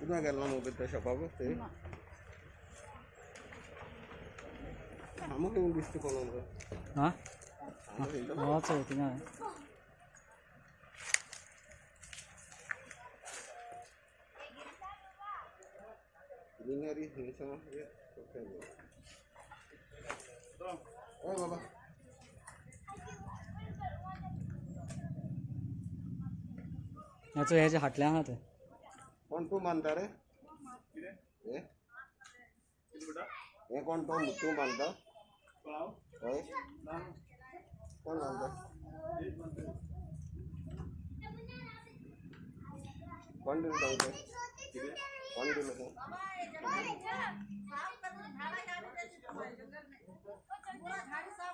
कितना गेलो ना त्या शॉपाक ते आमकां येवन दिसता कोण आमकां. हां चल थिंगा. ग्रीनरी बाबा हेचो हेजे हाटले आहा ते. कोण तूं बांदता रे? हे कोण तो तूं बांदता? हय कोण बांदता? कोण दिलो तांकां? कोण दिलो?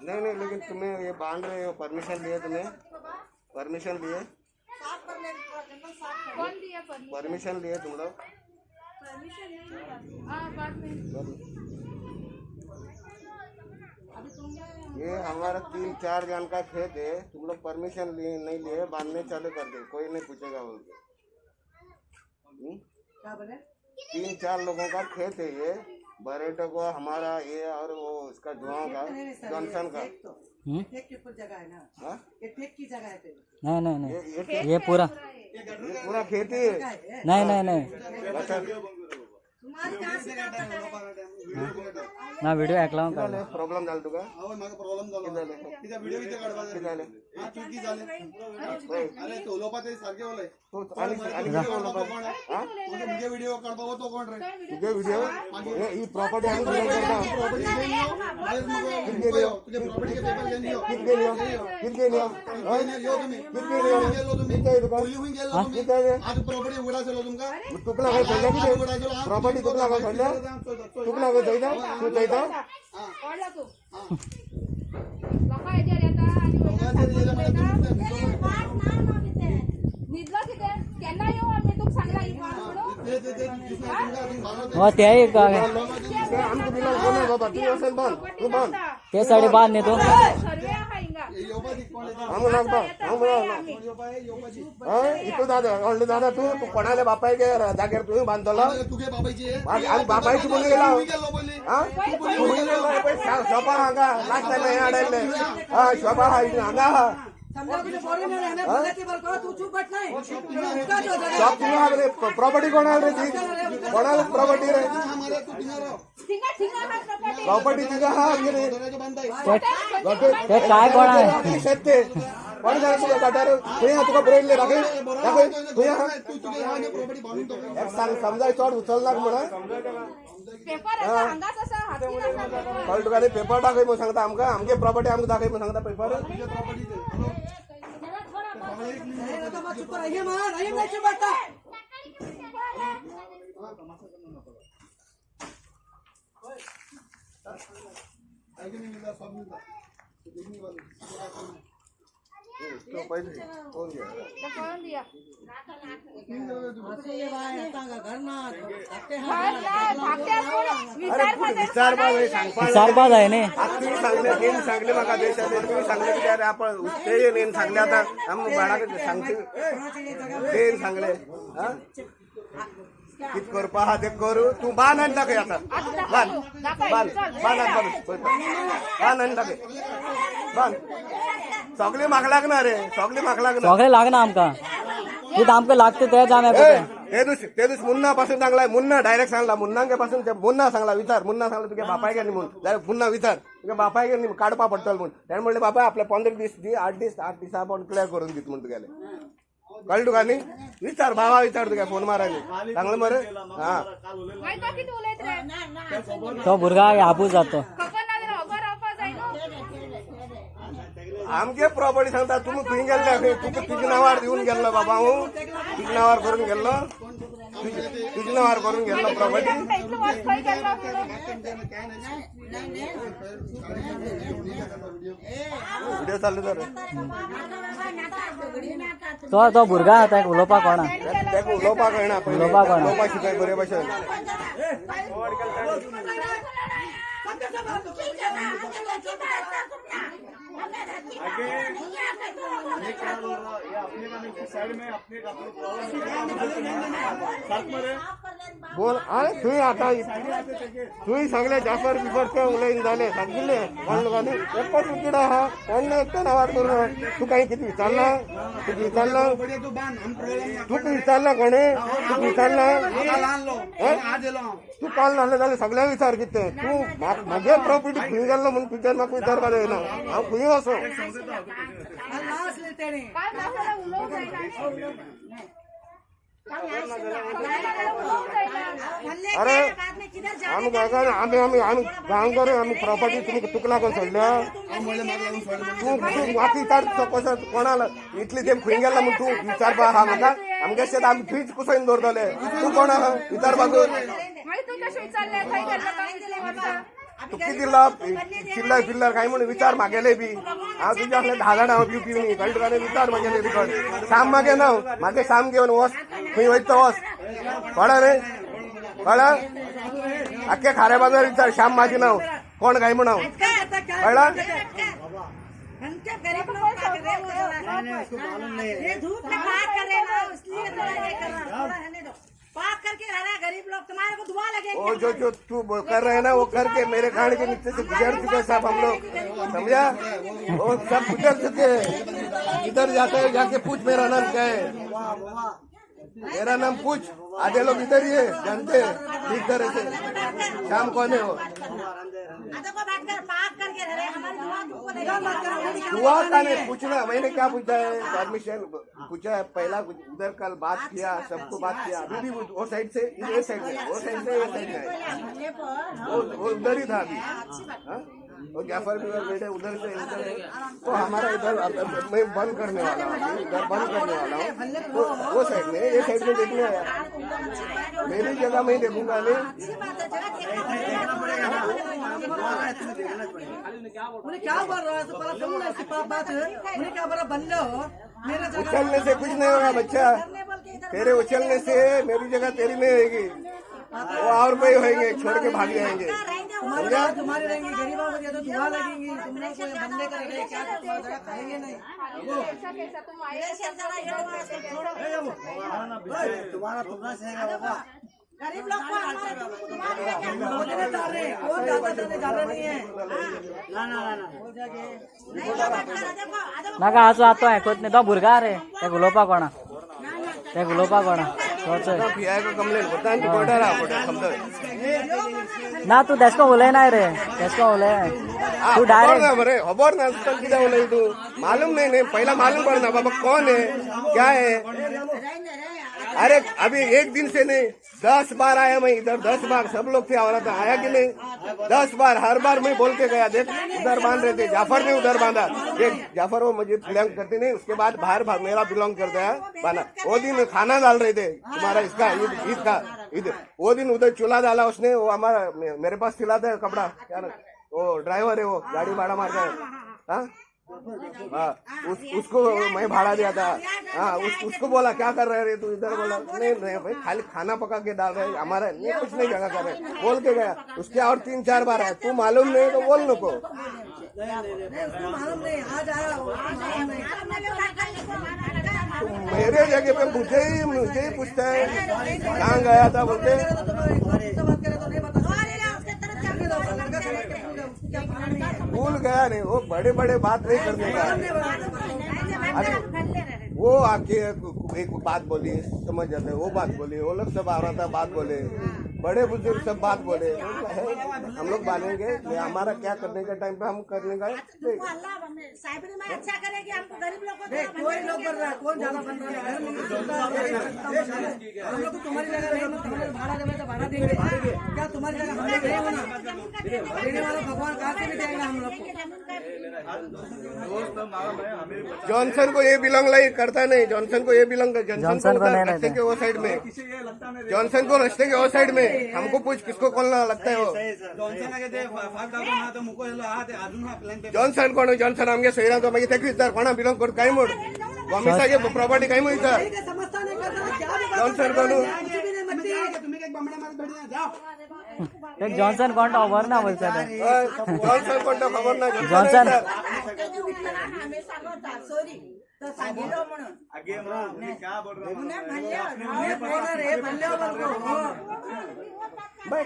नहीं नहीं, लेकिन तुम्हें ये बांध रहे हो, परमिशन लिए तुम्हें? परमिशन लिए? कौन दिया परमिशन? परमिशन लिए तुम लोग? परमिशन नहीं लिया। हाँ बाद में। ये हमारा 3-4 जन का खेत है, तुम लोग परमिशन लिए नहीं लिए, बांधने चालू कर दे, कोई नहीं पूछेगा बोल के। क्या बोले? 3-4 लोगों का खेत है ये, बरेटो को हमारा ये और वो उसका जुआओं का जॉनसन का। ठेक की ऊपर जगह है ना? हाँ? ये ठेक की जगह है। नहीं नहीं नहीं, ये पूरा पूरा खेती है। नहीं नहीं नहीं ना व्हिडिओ ऐकला प्रॉब्लेम झाला तुका? प्रॉब्लेम झालो व्हिडिओ किती काढपाक चुकी जाले. अरे तो उलोवपा ते सारखे उलय. तुगे व्हिडिओ काढपाक तो कोण रे? तुगे व्हिडिओ ही प्रॉपर्टी आमी तुगे प्रॉपर्टी पेपर घेवन यो. कित गेली? कित गेली? यो तुमी गेलो तुमी गेलो तुमी आज प्रॉपर्टी उगडासलो तुमकां. तुका लागून सोडल्या कितें प्रॉपर्टी? तुका लागून सोडल्या? तुका लागून चोयता तूं चोयता? ते ते साडे बांद न्ही तूं. इतू दादा व्हडलो दादा तूं तूं कोणाले बापायक जाग्यार तुवें बांदतलो? आनी बापायची म्हणून गेला शॉपा हांगा लास्ट टायम हें हाडयल्लें. हय शॉपा आहा हांगा आहा. शॉप तुवें आहा रे, प्रॉपर्टी कोणाल रे ती? कोणाल प्रॉपर्टी रे? प्रॉपर्टी तिका आहा रे. काय कोणा शेत ते कोण जाणा तुका गटार खंय आहा तुका बरयल्लें दाखय दाखय खंय आहा. एक सांग समजाय चड उचलनाक म्हणून कळ्ळें तुका न्ही? पेपर दाखय म्हणून सांगता आमकां, आमगे प्रॉपर्टी आमकां दाखय म्हणून सांगता पेपर. तो पहिले कोण दिया? विचारपाक जाय न्ही. तुमी सांगले तेणी सांगले म्हाका देशाचे तुमी सांगले कित्याक आपण ते नेन सांगले आतां आमी बाळाक सांगचे तेणी सांगले कित करपा आहा तें करूं. तूं बांद आनी दाखय आतां. बांद बांद बांद बांद आनी दाखय बांद. सगळे म्हाका लागना रे, सगळे म्हाका लागना. सगळे लागना आमकां, कितें आमकां लागता तेच आमी. ते दीस ते दीस मुन्ना पासून सांगला, मुन्ना डायरेक्ट सांगला, मुन्नांगे पासून मुन्ना सांगला विचार, मुन्ना सांगला तुगे बापायक न्ही म्हूण, जाल्यार मुन्ना विचार तुगे बापायक न्ही काडपा पडटलो म्हूण. तेणें म्हणलें बाबा आपले 15 दीस दी, 8 दीस, 8 दिसा आपूण क्लियर करून दित म्हूण तुगेले. कळ्ळें तुका न्ही? विचार बाबा विचार तुगे फोन मार आनी सांगलें मरे. हा तो भुरगा आबूज जातो. आमगे प्रॉपर्टी सांगता तुमी खंय गेल्ले? तुका तुज्या नांवार दिवन गेल्लो बाबा हांव, तुज्या नांवार करून गेल्लो, तुज्या नांवार करून गेल्लो प्रॉपर्टी. व्हिडिओ चालू तर तो तो भुरगा ताका उलोवपाक कोणा ताका उलोवपाक कळना, उलोवपाक कळना, उलोवपाक शिकय बरे भशेन. साइड में अपने साथ में बोल. अरे थंय आतां थंय सगळे जाफर बिफर ते उलयन जाले सगळे कोण लोकांनी एकच विकेट आहा. कोण एकट्यान आवाज करून तूं काही कितें विचारला? तुका विचारला? तुका विचारला कोणे? तुका विचारला? तूं काल नासलें जाल्यार सगळ्यांक विचार कितें तूं म्हगे प्रॉपर्टी खंय गेल्लो म्हणून तुज्यान म्हाका विचारपाक जायना. हांव खंय वचो? अरे आमी गांवकार, आमी आमी आमी गांवकार, आमी प्रॉपर्टी तुमी तुका लागून सोडल्या. तूं तूं म्हाका विचार कसो कोणाला इतली तेम खंय गेला म्हूण तूं विचारपा आहा म्हाका? आमगे शेत आमी थंयच कुसोवन दवरतले. तूं कोण आहा विचारपाक? तूं कितें लाभ चिल्लर पिल्लर काय म्हणून विचार मागेले बी. हांव तुज्या असले 10 जाणां हांव दिवपी न्ही, कळटा तुका? विचार मागेले बी कळ साम मागे ना मागे साम घेवन वच खंय वयता वच. कळ्ळा रे? कळ्ळा? आख्खे खाऱ्या बाजार विचार श्याम माझी नाव कोण काय म्हण हांव. कळ्ळा? वो जो जो तू कर रहे है ना वो करके मेरे खाने के नीचे से गुजर चुके साहब हम लोग, समझा? वो सब गुजर चुके हैं. इधर जाते हैं जाके पूछ मेरा नाम क्या है, मेरा नाम पूछ. आधे लोग इधर ही है, जानते हैं ठीक तरह से शाम कौन है वो. दुआ का नहीं पूछना. मैंने क्या पूछा है? परमिशन पूछा है पहला. उधर कल बात किया, सबको बात किया. अभी भी वो साइड से ये साइड में, वो साइड से ये साइड में, वो उधर ही था अभी. हाँ, वो जाफर भी बैठे उधर से इधर है. तो हमारा इधर मैं बंद करने वाला हूँ, इधर बंद करने वाला हूँ. तो वो साइड में ये साइड में देखने आया. मेरी जगह मैं देखूंगा नहीं. उन्हें क्या बोल रहा है? बात उन्हें क्या बोल रहा? बंद हो मेरा उछलने से कुछ नहीं होगा बच्चा. तेरे उछलने से मेरी जगह तेरी नहीं होगी, वो और कोई होंगे छोड़ के भाग जाएंगे. तुम्हारे रहेंगे गरीबों को तो दुआ लगेंगी. तुम लोग को बंदे करेंगे क्या? तुम्हारा खाएंगे नहीं. तुम्हारा तुम्हारा बाबा गरीब लोग को कौन जाता जाता नहीं है. ना ना ना नाका आजू आतो आयकत न्ही. तो भुरगा रे ते उलोवपाक कोणा, ते उलोवपाक कोणा कंप्लेन करता आनी कोर्टार आहा समजा. ना तूं तेसको उलयनाय रे, तेसको उलयनाय तू डायरेक्ट. ना बरे खबर ना कितें उलय तू? मालूम नहीं नहीं पहला मालूम पड़ना बाबा कौन है क्या है. अरे अभी एक दिन से नहीं 10 बार आया मैं इधर, 10 बार सब लोग थे और था, आया कि नहीं? 10 बार हर बार मैं बोल के गया. देख उधर बांध रहे थे, जाफर ने उधर बांधा. देख जाफर वो मुझे बिलोंग करते नहीं, उसके बाद बाहर भाग मेरा बिलोंग करता है बांधा. वो दिन खाना डाल रहे थे तुम्हारा इसका ईद का ईद, वो दिन उधर चूल्हा डाला उसने. वो हमारा मेरे पास सिलाता है कपड़ा, क्या वो ड्राइवर है, वो गाड़ी भाड़ा मारता है. हाँ हाँ, उसको मैं भाड़ा दिया था. हाँ, उसको बोला क्या कर रहे रे तू इधर? बोला नहीं नहीं भाई खाली खाना पका के डाल रहे हमारा, नहीं कुछ नहीं जगह कर रहे बोल के गया. उसके और 3-4 बार आया. तू मालूम नहीं तो बोल नको. मेरे जगह पे मुझे ही पूछता है कहाँ गया था बोलते. भूल गया नहीं, वो बड़े बड़े बात नहीं करने का. अरे वो आके एक बात बोली समझ जाते, वो बात बोली, वो लोग सब आ रहा था बात बोले, बड़े बुजुर्ग सब बात बोले. हम लोग बानेंगे हमारा क्या करने का टाइम पे हम करने का. अच्छा करेगी हमको गरीब लोग को. कोई लोग बन रहा है, कौन ज्यादा बन रहा है? हम लोग को तुम्हारी जगह नहीं, भाड़ा देवे तो भाड़ा देंगे क्या? तुम्हारी जगह हम लोग नहीं होना देने वाला भगवान कहाँ से भी देगा हम लोग को. जॉनसन को ये बिलोंग लाई करता नहीं. जॉनसन को ये बिलोंग, जॉनसन को रास्ते के वो साइड में, जॉनसन को रास्ते के वो साइड में. हमको पूछ किसको कौन लगता है वो जॉनसन. कोण जॉनसन? आमगे सोयरा तो मागीर तेका विचार कोणा बिलोंग कर काय म्हण गोमिसागे प्रॉपर्टी काय म्हण विचार जॉनसन कोण? जॉनसन कोण खबर ना बोलता. जॉनसन कोण खबर ना. Johnson sorry. तो सांगिल्लो म्हणून मुन्ना म्हणले रे म्हणले बाय.